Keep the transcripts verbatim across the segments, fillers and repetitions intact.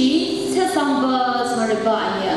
Tsesangba sangrepa anya.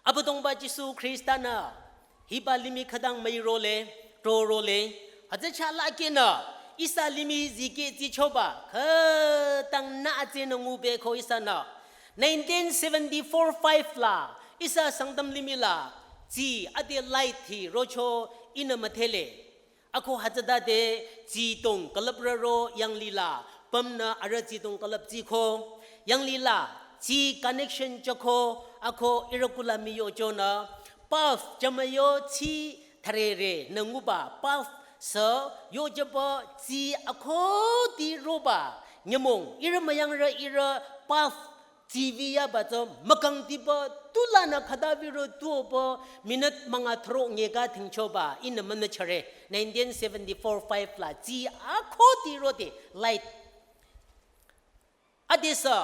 Abüdongba Jisu Khrista-nü hiba limih khütang müirole, trorole, hütsü chah la kenü, ihsa limih zikeh zichoba, khütang nü atsenü ngubeko ihsanü. Nineteen seventy-four five la, ihsa Sangtam limih la, zi ade light hi rocho ihnü müdhele. Ako hütsütade zi tong külüprü ro yanglila, pümnü arüh zi tong külüp ziko, yanglila, zi connection jüko, ako ihrü kula mii yochonü, bulb jümüyo zi tharere nü nguba, bulb sü yojüba zi akhudi roba, nyümong, ihrü müyangrü ihrü bulb T V yaba tsü mükangdiba tulanü khüta biro tuoba minute münga thro nyeka thingchoba ihnü münüchare nineteen seventy-four five la zi akhudi rode light. Adesü,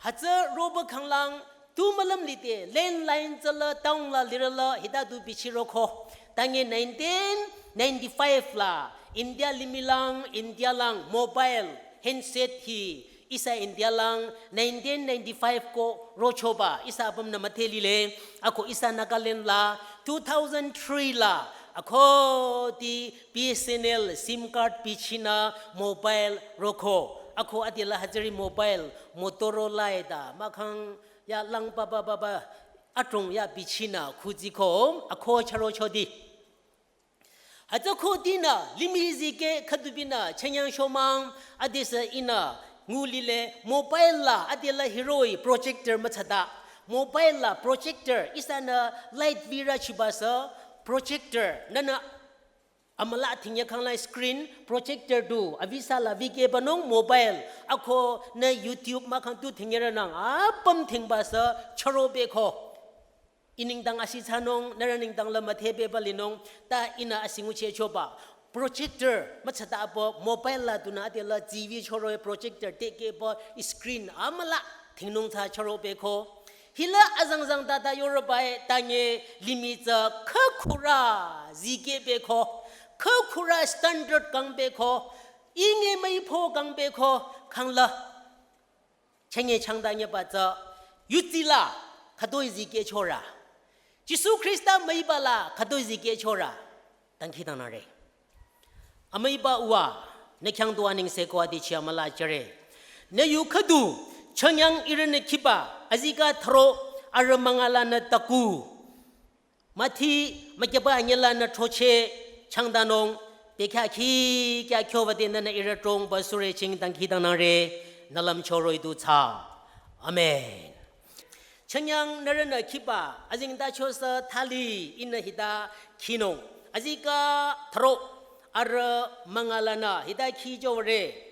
hütsü roba khanglang tu mülüm lide landline tsüla town la lirüla hita du bichiroko. Tangi nineteen ninety-five la India limih lang, India lang mobile handset hi ihsa India lang nineteen ninety-five ko rochoba ihsa apümnü müdhe lile, ako ihsa Nagaland la two thousand three la akhudi B S N L sim card bichinü mobile roko. Ako adela hütsüri mobile, Motorola ita, mahkhang ya lang ba ba ba ba, adrong ya bichinü, khuziko, ako charo chodi. Hütsü khodinü, limih zikeh khüdubinü, chanyang shomang, adesü ihnü, ngulile, mobile la, adela hiroh-i, projector mütsata. Mobile la, projector, ihsanü, light virü chibasü, projector, nünü, amüla thingya khangla screen, projector du, avisa la vikehbanung, mobile, ako, nü YouTube mahkhang tu thingyarünang, apüm thingbasü, charo beko. I nengdang asi thsanung, nührü nengdang la müthehpehba linung, ta ihnü asi ngucheh choba. Projector, mütsata apü, mobile la dunü adela T V choro-i projector tekehba screen amüla thingnung thsa charo beko. Hila azangzang tata yoroba-i tange limih tsü khükhurü zikeh beko, khükhurü standard kang beko, inge müipho kang beko, khangla. Chenge changdanyeba tsü, yutsi la, khütoi zikeh chorü. Jisu Khrista müiba la, khütoi zikeh chorü. Dangkhidangnangre. Amüiba uwa, nü khyang dua nengse ko adichi amüla jüre. Nü yu khüdu, chanyang ihrünü khiba, azikeh thro, arü münga lanü taku. Mathi, mükyeba anyüla nü throcheh, changdanung, bekhyah khi, kya kyo vade nünü ihrü dhrongba sürü ching dangkhidangnangre, nü lümcho roh-i du thsa. Amen. Chanyang nührünü khiba, azengtacho sü thali, ihnü hita khinung. Azikeh thro, arü münga lanü, hita khi jore.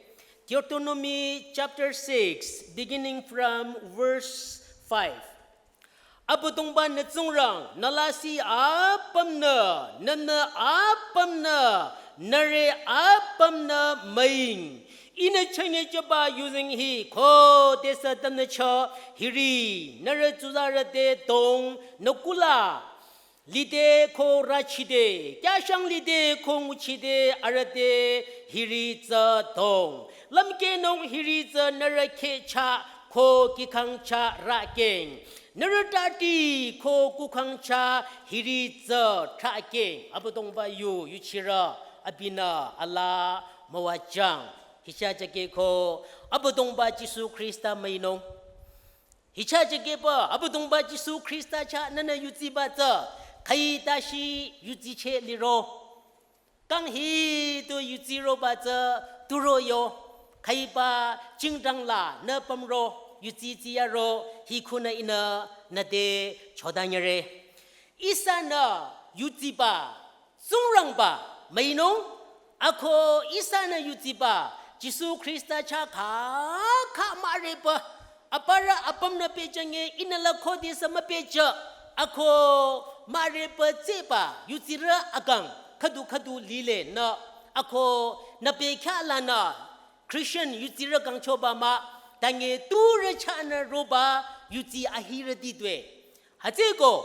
Deuteronomy chapter six, beginning from verse five. Abüdongba nü Tsingrang, nü lasih apümnü, nühnü apümnü, nüre apümnü müing. Ihnü chenge jüba yuzeng hi, khodesü tümnü chah hiri, nührü tsuzarü te dong, nü kula. Lide ko rachide, kyashang lide ko nguchide, arüh te hiri tsü dong. Lümkehnung hiri tsü nührü kheh chah ko kihkhang chah rakeng. Nührü tati ko kukhang chah hiri tsü trakeng. Abüdongba yu, yuchirü, abinü, alaa, müwajüng. Hicha jakeh ko, Abüdongba Jisu Khrista müinung. Hicha jakehba, Abüdongba Jisu Khrista chah nühnü yutsiba tsü, khüi tashi yutsicheh liro. Kang hi tu yutsiroba tsü turo yo, khüiba jingdang la nü pümro, yutsi tsiyaro, hi khunü ihnü nü te chodanyüre. Ihsanü yutsiba, Tsingrangba, müinung, ako ihsanü yutsiba, Jisu Khrista chah kha, kha müreba, aparü apümnü pehjünge ihnü la khodesü müpehjü, ako müreba tsüba, yutsirü akang, khüdu khüdu lile nü, ako nü pehkhyah lanü, Christian yutsirü kangchoba mah, tange turü chahnü roba, yutsi ahirü ditwe. Hütsüko,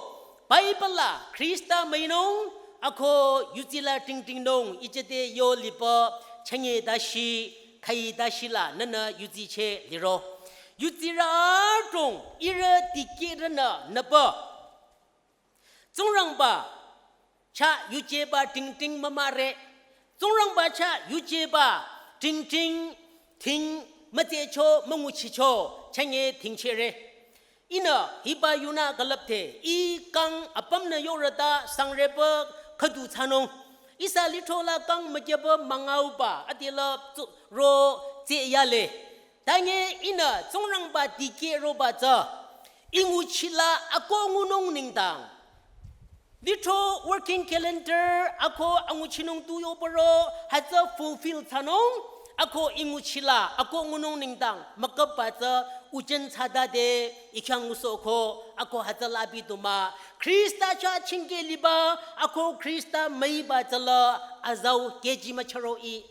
Bible la Khrista müinung, ako yutsi la tingtingnung, ichete yo lipa, chanye tashi, khüi tashi la, nühnü yutsicheh liro. Yutsirü adrong, ihrü dikehrünü nüpa. Tsingrangba, chah yujeba tingting mümüre. Tsingrangba chah yujeba tingting ting mütsecho münguchicho chanye tingchehre. Ihnü hiba yunü külüpde, ih kang apümnü yorüta sangreba khüdu thsanung. Ihsa lithro la kang mükyeba müngauba, adela tsu-, ro tseyale. Tange ihnü Tsingrangba dikehroba tsü, ih nguchi la ako ngunung nengdang. Lithro working calendar ako anguchinung tu yopüro, hütsü fulfill thsanung, ako ih nguchi la ako ngunung nengdang, müküpba tsü ujen thsadade, ih khyang ngusohko, ako hütsü la abi du mah, Khrista chah chingkeh liba, ako Khrista müiba tsü la azau keji müchüro ih.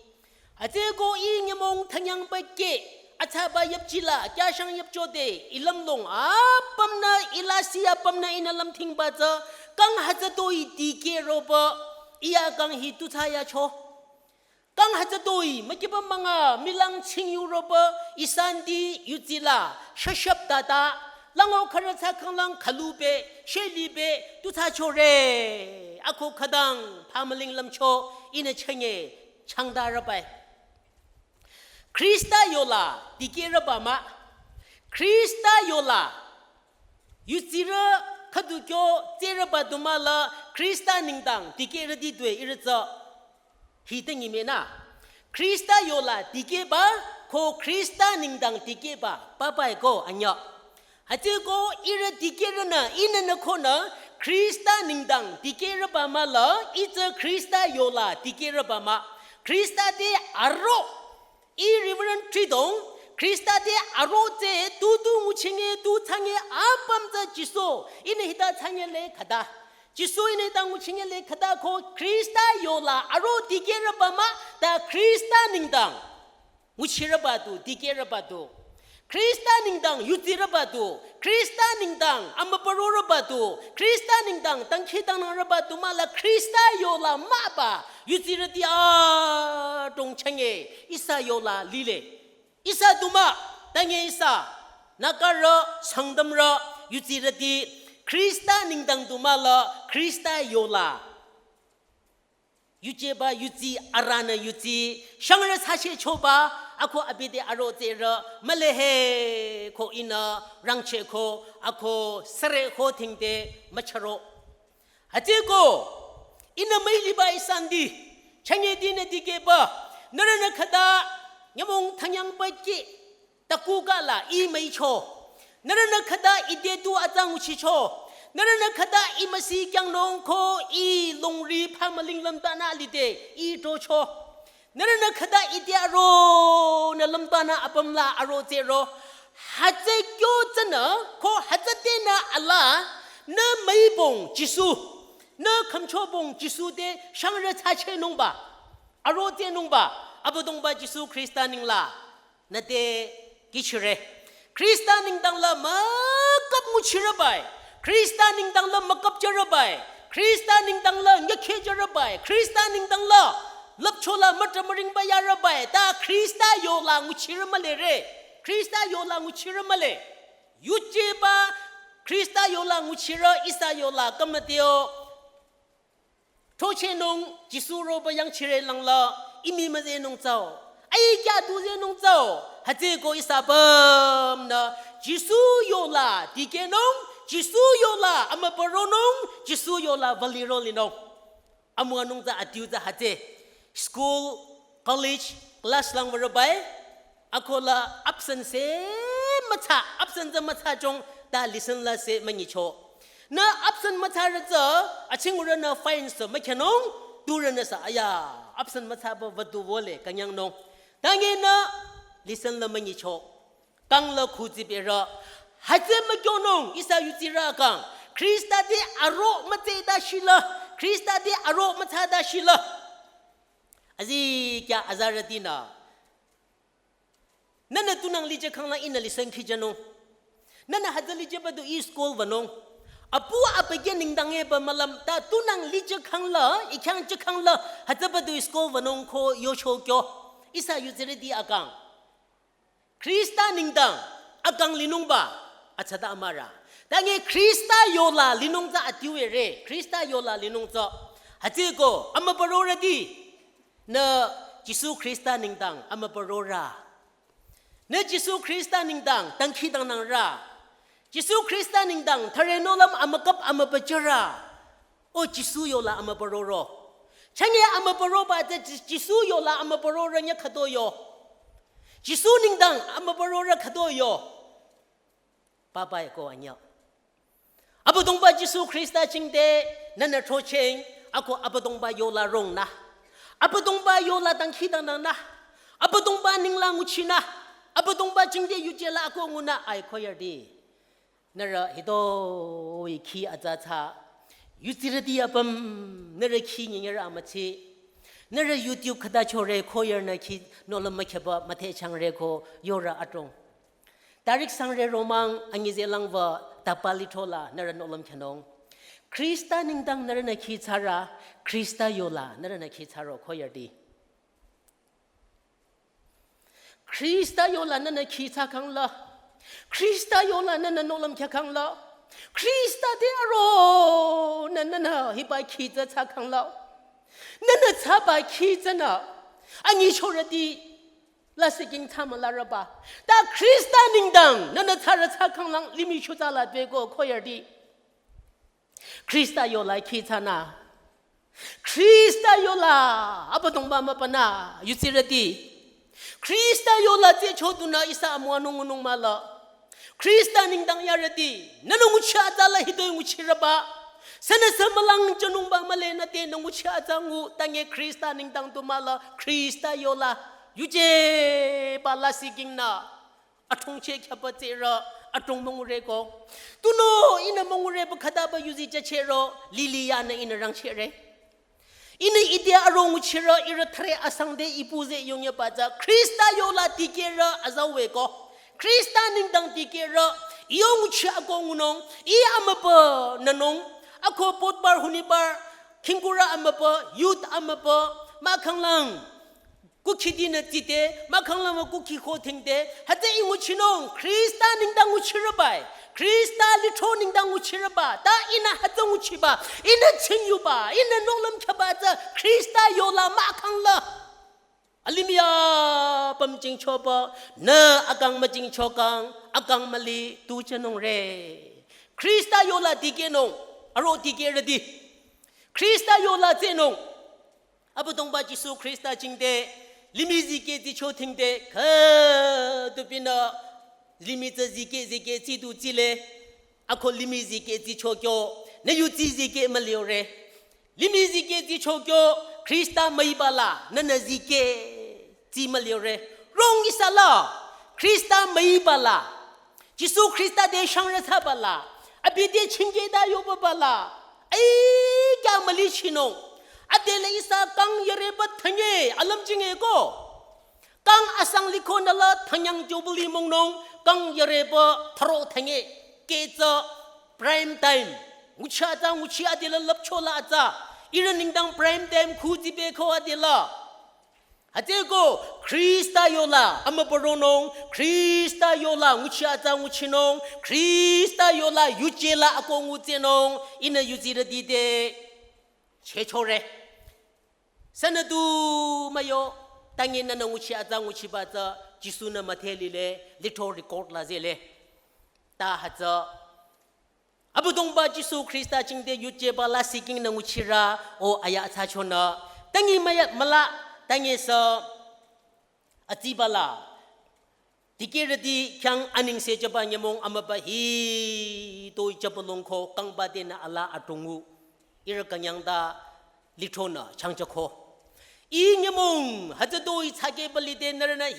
Hütsüko ih nyümong thanyangba keh, athsaba yüpjila, kyashang yüpjode, ih lümlong apümnü, ih lasih apümnü ihnü lümthingba tsü, kang hütsütoi dikehroba, ih akang hi tu thsayacho. Kang hütsütoi, mükyeba münga, milang ching yuroba, ih santi yutsila, shashap tata, lango khürü thsakhanglang khülube, shelibe, tu thsachore, ako khüdang, phamüling lümcho, ihnü chanye, changdarübai. Khrista yola dikehrüba mah. Khrista yola yutsirü khüdu kyo tsürüba du mah la Khrista nengdang dikehrüti due ihrü tsü. Hi te nyi mii nü. Khrista yola dikehba ko Khrista nengdang dikehba papa-i ko anyüh. Hütsüeko ihrü dikehrünü ihnü nü ko nü Khrista nengdang dikehrüba mah la ih tsü Khrista yola dikehrüba mah. Khrista te aro ih Reverend Tridong, Khrista te aro tsü tu tu nguchinge tu thsange apüm tsü Jisu, ihnü hita thsange le khüta. Jisu ihnü hita nguchinge le khüta ko Khrista yola aro dikehrüba mah ta Khrista nengdang nguchirüba du, dikehrüba du. Khrista nengdang yutsirüba du, Khrista nengdang amübürorüba du, Khrista nengdang dangkhidangnangrüba du mah la Khrista yola mahba yutsirüti adrong chünye ihsa yola lile. Ihsa du mah, tanye ihsa, Nagarü, Sangtamrü, yutsirüti, Khrista nengdang du mah la Khrista yola yujeba yutsi, arühnü yutsi, shangrü thsache choba, ako abi te aro tsürü, mühle he ko ihnü, rangcheh ko, ako süre ko thingte, mücharo. Hütsüeko, ihnü müi liba ihsa nengdi, chünye dinü dikehba, nührünü khüta, nyümong thanyang ba ki, taku kala ih müicho. Nührünü khüta ite tu atsa nguchicho. Nührünü khüta ih müsi kyangnung ko ih longri pha müling lümtanü lide ih tocho. Nührünü khüta ite aro nü lümtanü apüm la aro tsüro. Hütsü kyo tsünü ko hütsü tenü ala nü müibong Jisu. Nü khümchobong Jisu te shangrü thsachenungba. Aro tsünungba. Abüdongba Jisu Khrista nengla. Nü te kihchire. Khrista nengdang la mükap nguchirübai. Khrista nengdang la mükap jürübai. Khrista nengdang la nyükhe jürübai. Khrista nengdang la lüpcho la mütümüringba yarübai. Ta Khrista yola nguchirü mühle re. Khrista yola nguchirü mühle. Yujeba Khrista yola nguchirü ihsa yola kümüteo. Throchehnung Jisu roba yangchire langla imi müzehnung tsüo. Ai kya du zehnung tsüo. Hütsüeko ihsa apümnü Jisu yola dikehnung, Jisu yola amübüronung, Jisu yola valiro linung. Amüwanung tsü adiu tsü hütsü. School, college, class lang würobai. Akola absent se mütsa, absent se mütsa jong ta lesson la se münyicho. Nü absent mütsarü tsü, achingurünü fine se mükhenung, turünü sa, aya, absent mütsaba wüdu wole, künyangnung. Tangenü lesson la münyicho. Kang la khuzi bera. Hütsü mükyonung, ihsa yutsirü kang. Khrista te aro mütse ta shila, Khrista te aro mütsa ta shila. Azikyah azarütinü. Nühnü tunang lije khangla ihnü lesson khijanung. Nühnü hütsü lijeba du ih school wünung. Apu abükyü nengdang eba mülüm ta tunang lije khangla, ikhyang je khangla, hütsüba du ih school wünung ko yocho kyo. Ihsa yutsirüti akang. Khrista nengdang akang linungba, atsata amürü. Tange Khrista yola linung tsü adiu ere, Khrista yola linung tsü. Hütsüeko, amübürorüti. Nü Jisu Khrista nengdang amübürorü. Nü Jisu Khrista nengdang dangkhidangnangrü. Jisu Khrista nengdang thüre nohlüm amükap amübüjürü. O Jisu yola amübüroro. Chünye amübüroba tsü Ji-, Jisu yola amübürorü nyü khüto yo. Jisu nengdang amübürorü khüto yo. Papa-i ko anyüh. Abüdongba Jisu Khrista jingte nühnü throchehng, ako Abüdongba yola rongnü. Abüdongba yola dangkhidangnangnü. Abüdongba nengla nguchinü. Abüdongba jingte yuje la ako ngunü ai choir ti. Nührü hitoi khi atsa tsü. Yutsirüti apüm nührü khi nyinyerü amütsi. Nührü YouTube khüta chore choir nü khi nohlüm mükheba müthehchangre ko yorü adrong. Tarik sangre romang anyi zeh langwü tapali thola nührü nohlüm khenung. Khrista nengdang nührünü khi thsarü, Khrista yola nührünü khi thsaro choir ti. Khrista yola nühnü khi thsakhangla. Khrista yola nühnü nohlüm kyakhangla. Khrista te aro nü nühnü hiba khi tsü thsakhangla. Nühnü thsaba khi tsünü. Anyi chorüti. Lasih king thsa mülarüba. Ta Khrista nengdang nünü thsarü thsakhanglang limih shutsa la tueko choirti. Khrista yola khi thsanü. Khrista yola Abüdongba mübünü yudsirüti. Khrista yola tsehcho tunü ihsa amüwanung ngunung mahla. Khrista nengdang yarüti. Nünü nguchi atsa la hitoi nguchirüba. Sünüsü mülangjünungba mühle nü te nü nguchi atsa ngu tange Khrista nengdang tu mahla. Khrista yola yujeba lasih king nü. Athrongcheh khyaba tsürü, athrong müngureko. Tunüo ihnü müngureba khütaba yuzi jüchehro, lili yanü ihnü rangchehre. Ihnü ite aro nguchirü, ihrü thre asang de ipu ze yongyaba tsü, Khrista yola dikehrü azaweko. Khrista nengdang dikehrü, iyo nguchi ako ngunung, ih amübü nünung, ako potbar hunibar, khingkurü amübü, youth amübü, mahkhanglang. Kukhiti nü tsite, mahkhanglang mah kukhi kho thingte, hütsü ih nguchinung, Khrista nengdang nguchirübai, Khrista lithro nengdang nguchirüba, ta ihnü hütsü nguchiba, ihnü chingyuba, ihnü nohlüm khyaba tsü, Khrista yola mahkhangla. Alimih apüm jingchoba, nü akang müjingchokang, akang müli tu jünungre. Khrista yola dikehnung, aro dikehrüti. Khrista yola tsehnung. Abüdongba Jisu Khrista jingte, limih zikeh zicho thingte, khüdu binü, limih tsü zikeh zikeh tsidu tsile, ako limih zikeh zicho kyo, nü yudsi zikeh müliore. Limih zikeh zicho kyo, Khrista müiba la, nünü zikeh tsi müliore. Rong ihsa la, Khrista müiba la. Jisu Khrista te shangrü thsaba la. Abi te chingkehta yoba la. Ai kya mülichinung. Adela ihsa kang yareba thanye, alüm jingeko. Kang asang liko nü la thanyang jubilee mongnung, kang yareba tharo thanye. Ketsü prime time. Nguchi atsa, nguchi adela lüpcho la atsa. Ihrü nengdang prime time khu zibeko adela. Hütsüeko Khrista yola amübü ronung, Khrista yola nguchi atsa nguchinung, Khrista yola yuje la ako ngutsehnung, ihnü yuzirüti te chehchore. Sünü tu müyo, tange nünü nguchi atsa nguchiba tsü, Jisu-nü müdhe lile, lithro record la zehle. Ta hütsü Abüdongba Jisu Khrista jingte yujeba lasih king nü nguchirü o aya thsachonü. Tangi müya müla, tangi sü atsiba la. Dikehrüti khyang anengse jüba nyümong amübü hitoi jüba longko kangba tenü ala adrongngu. Ihrü künyangta lithronü changjüko. Ih nyümong, hütsütoi tsakeba lide nührünü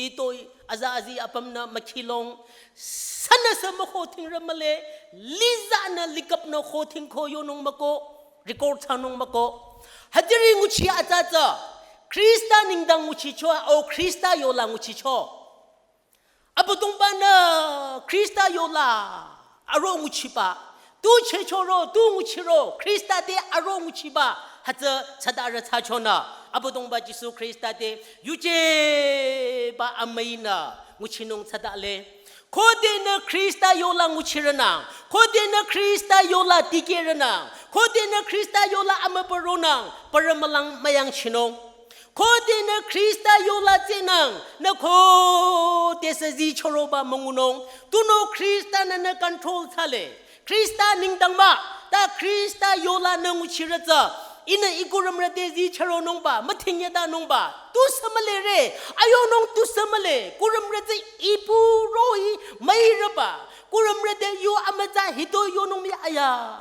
hitoi aza azi apümnü mükhilong. Sünüsü müko thingrü mühle, lizanü likapnü ko thingko yonung müko, record thsanung müko. Hütsüri nguchi atsa tsü, Khrista nengdang nguchicho, o Khrista yola nguchicho. Abüdongba-nü Khrista yola aro nguchiba. Tu chehchoro, tu nguchiro, Khrista te aro nguchiba. Hütsü tsütarü thsachonü. Abüdongba Jisu Khrista te yujeba amüinü nguchinung tsütale. Khodenü Khrista yola nguchirünang. Khodenü Khrista yola dikehrünang. Khodenü Khrista yola amübü ronang. Parü mülang müyangchinung. Khodenü Khrista yola tsehnang, nü khodesü zichoroba müngunung, tunüo Khrista-nü nü control thsale. Khrista nengdang mah, ta Khrista yola nü nguchirü tsü, ihnü ih kurümrü te zichoronungba, müthingyetanungba, tusü mühle re, ayonung tusü mühle, kurümrü tsü ipu roh-i müirüba, kurümrü te yu amütsa hitoi yonung mii aya.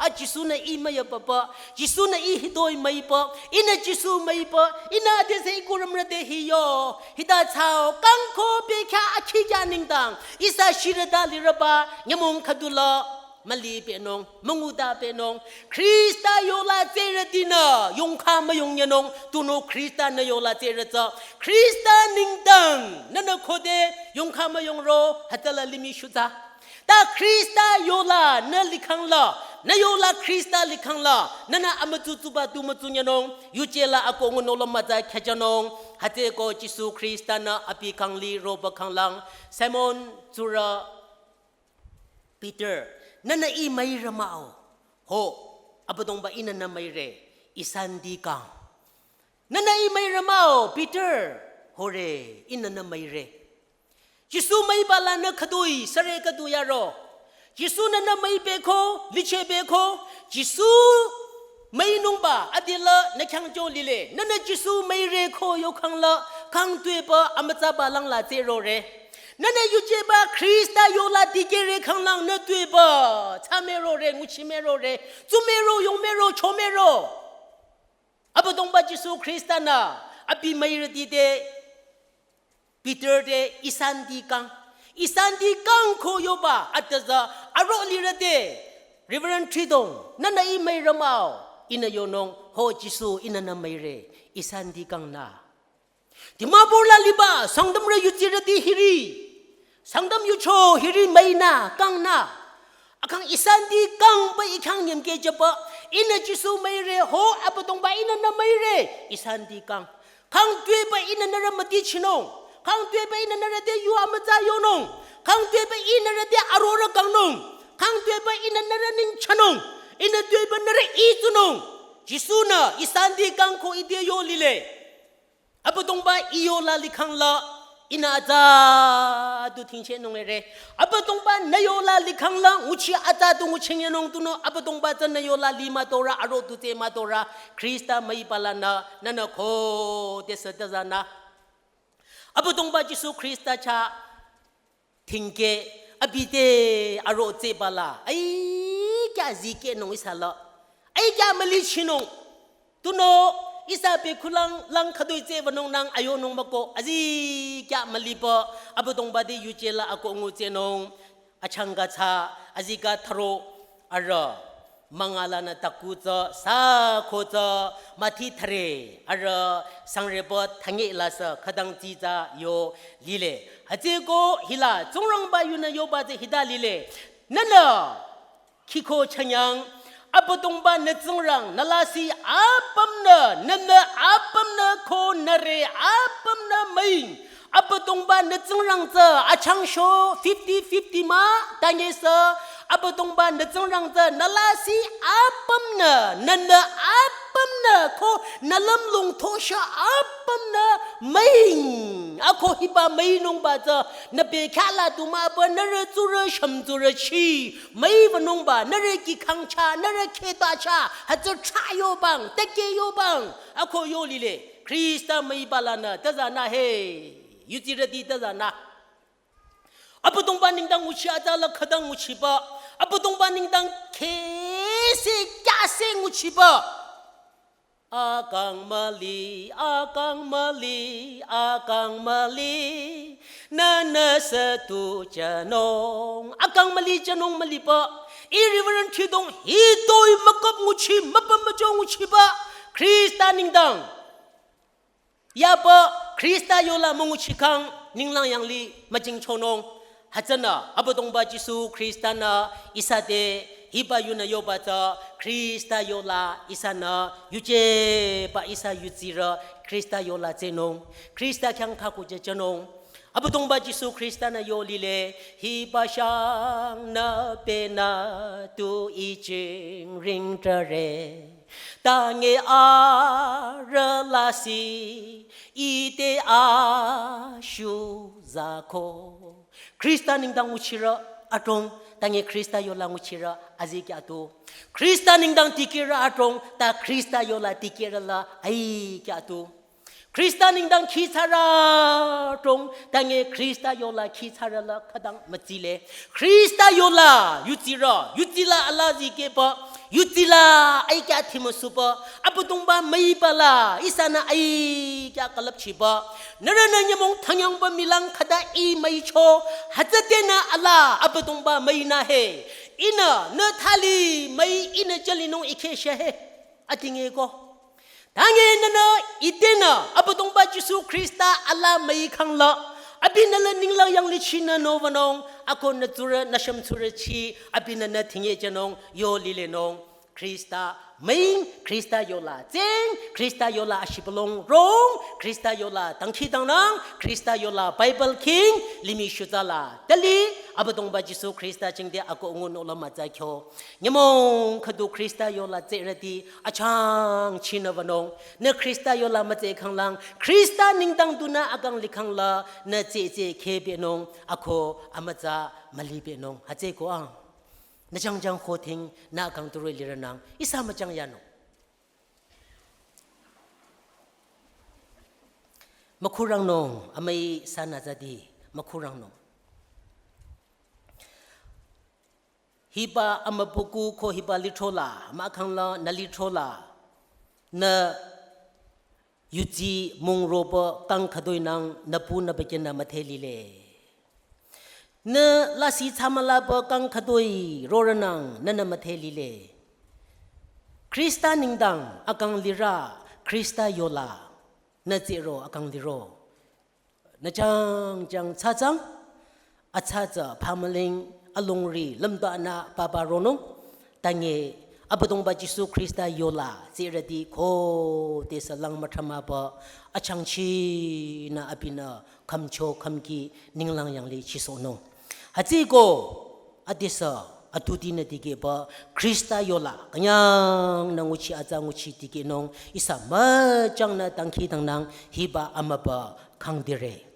A Jisu-nü ih müyapüpü, Jisu-nü ih hitoi müipü, ihnü Jisu müipü, ihnü adesü ih kurümrü te hiyo, hita thsao, kangko bekhyah akhikya nengdang, ihsa shirüta lirüba, nyümong khüdula, mülipehnung, müngudapehnung, Khrista yola tsehrütinü, yongkha müyongnyünung, tunüo Khrista-nü yola tsehrü tsü, Khrista nengdang, nünü khode, yongkha müyongro, hütsüla limih shutsa. Ta Khrista yola nü likhangla, nü yola Khrista likhangla, nünü amütsutsuba tu mütsunyünung, yujela ako ngunolo mütsa khyajünung, hütsüeko Jisu Khrista-nü abi kangli roba kanglang, Simon tsurü Peter, nünü ih müirü mah-o, ho, Abüdongba ihnü nü müire, ihsa nüdi kang. Nünü ih müirü Mao Peter, hore, ihnü nü müire. Jisu müiba lanü khütoi süre khüdu yaro. Jisu-nü nü müibeko, lichehbeko, Jisu müinungba adila nü khyang jo lile. Nünü Jisu müire ko yokhang la, kang tuepü amütsaba langla tsürore. Nünü yujeba Khrista yola dikehre khanglang nü tuepü, tsamürore, nguchimürore, tsumüro, yongmüro, chomüro. Abüdongba Jisu Khrista-nü abi müirüti te, Peter te ihsanti kang. Ihsanti kang ko yoba atüza aro lirüte, Reverend Tridong, nünü ih müire mao, ihnü yonung, ho Jisu ihnü nü müire, ihsanti kang nü. Dimapur la liba, Sangtamrü yutsirüti hiri. Sangtam yucho hiri müinü, kang nü. Akang ihsanti kang ba ih khyang nyemkeh jüba, ihnü Jisu müire ho Abüdongba ihnü nü müire, ihsanti kang. Kang tuepü ihnü nührü mütichinung. Kang tuepü ihnü nührü te yu amütsa yonung. Kang tuepü ihnü nührü te arorü kangnung. Kang tuepü ihnü nührü ningchanung. Ihnü tuepü nührü itsunung. Jisu-nü ihsanti kang ko ite yo lile. Abüdongba ih yola likhang la, ihnü atsa du thingchehnung ere. Abüdongba nü yola likhang la, nguchi atsa du nguchingenung tunüo, Abüdongba tsü nü yola li mütorü, aro du tse mütorü, Khrista müiba lanü, nünü khodesü tüzanü. Abüdongba Jisu Khrista chah, thingkeh, abi te aro tsüba la, ai, kya zikehnung ihsa la, ai, kya mülichinung. Tunüo, ihsa pü khulang lang khütoi tsübanung nang ayonung mako, azikyah mülipü, Abüdongba te yuje la ako ngutsünung, achangka tsü, azikeh thüro, arüh, münga lanü taku tsü, sü ko tsü, müthi thüre, arüh, sangrepü thünye la sü, khütang tsitsa yo lile. Hütsüko hila, Tsingrangba yunü yoba tsü hita lile. Nünü, khiko chanyang, Abüdongba nü Tsingrang, nü lasih apümnü, nünü apümnü ko nüre apümnü müing. Abüdongba nü Tsingrang tsü, achangsho fifty fifty mah, tanyesü, Abüdongba nü Tsingrang tsü, nü lasih apümnü, nünü apümnü ko nü lümlong thosha apümnü müing. Ako hiba müinungba tsü, nü bekhyah la du mah ba nührü tsurü shümtsurü chi, müibanungba, nührü kih khangcha, nührü kheta cha, hütsü cha yobang, teke yobang, ako yo lile, Khrista müiba lanü, tüzanü he, yutsirüti tüzanü. Abüdongba nengdang nguchi atsa la khütang nguchiba, Abüdongba nengdang khese kyase nguchiba. Akang müli, akang müli, akang müli, nünü sü tu jünung. Akang müli jünung mülipü, ih Reverend Thidong hitoi müküp nguchi, müpüm müjo nguchiba, Khrista nengdang. Yaba Khrista yola münguchikhang ninglang yanglih müjingchonung. Hütsünü Abüdongba Jisu Khrista-nü ihsa te hiba yunü yoba tsü Khrista yola ihsanü yujeba ihsa yutsirü Khrista yola tsünung. Khrista khyang khakujü jünung. Abüdongba Jisu Khrista-nü yo lile hiba shangnü penü tu ijing ringtare. Tange arüh lasih ite ashu zako. Khrista nengdang nguchirü adrong, tange Khrista yola nguchirü azikyah tu. Khrista nengdang dikehrü adrong, ta Khrista yola dikehrü la aikyah tu. Khrista nengdang khitsarü adrong, tange Khrista yola khitsarü la khütang mütsile. Khrista yola yutsirü, yutsila alaa zikehba, yutsila aikyah thimüsuba, Abüdongba müiba la ihsanü aikyah külüpchiba. Nührünü nyümong thanyangba mülang khüta ih müicho, hütsütenü alaa Abüdongba müinü he. Ihnü, nü thali müi ihnü jülinung ikhe she he. Atingeko. Tange nünü itenü Abüdongba Jisu Khrista alaa müikhang la, abinü la ninglang yanglih chinü nobanung, ako nü tsurü nü shümtsurü chi, abinü nü thingye jünung yo lilenung. Khrista Ming, Khrista yola tsing, Khrista yola ashibülung rong, Khrista yola dangkhidangnang, Khrista yola Bible king, limih shutsa la tali, Abüdongba Jisu Khrista jingte akoh ngunung la mütsa kyo. Nyümong khüdu Khrista yola tsirüti achangchinü wünung. Nü Khrista yola mütsa khanglang, Khrista nengdang dunü akang likhang la, nü tsitsi kheh benung, ako amütsa müli benung. Hütsüeko ang. Nü jangjang khothing nü akang turo lirünang, ihsa müjang yanung. Mükhurangnung, amüi sanü zadi, mükhurangnung. Hiba amübükuh ko hiba lithro la, mahkhang la, nü lithro la, nü yudsi mung roba kang khütoi nang nü pu nü bükeh nü müdhe lile. Nü lasih thsamülaba kang khütoi rorünang nünü müdhe lile. Khrista nengdang akang lirü, Khrista yola, nü tsiro akang liro. Nü jangjang tsütsang, atsa tsü phamüling alongri lümdanü papa ronung, tange Abüdongba Jisu Khrista yola tsirüti khodesü lang müthramaba achangchinü abinü khümcho khümki ninglang yanglih chisohnung. Hütsüeko adesü atutinü dikehba Khrista yola künyangnü nguchi atsa nguchi dikehnung ihsa müjangnü dangkhidangnang hiba amübü khangdire.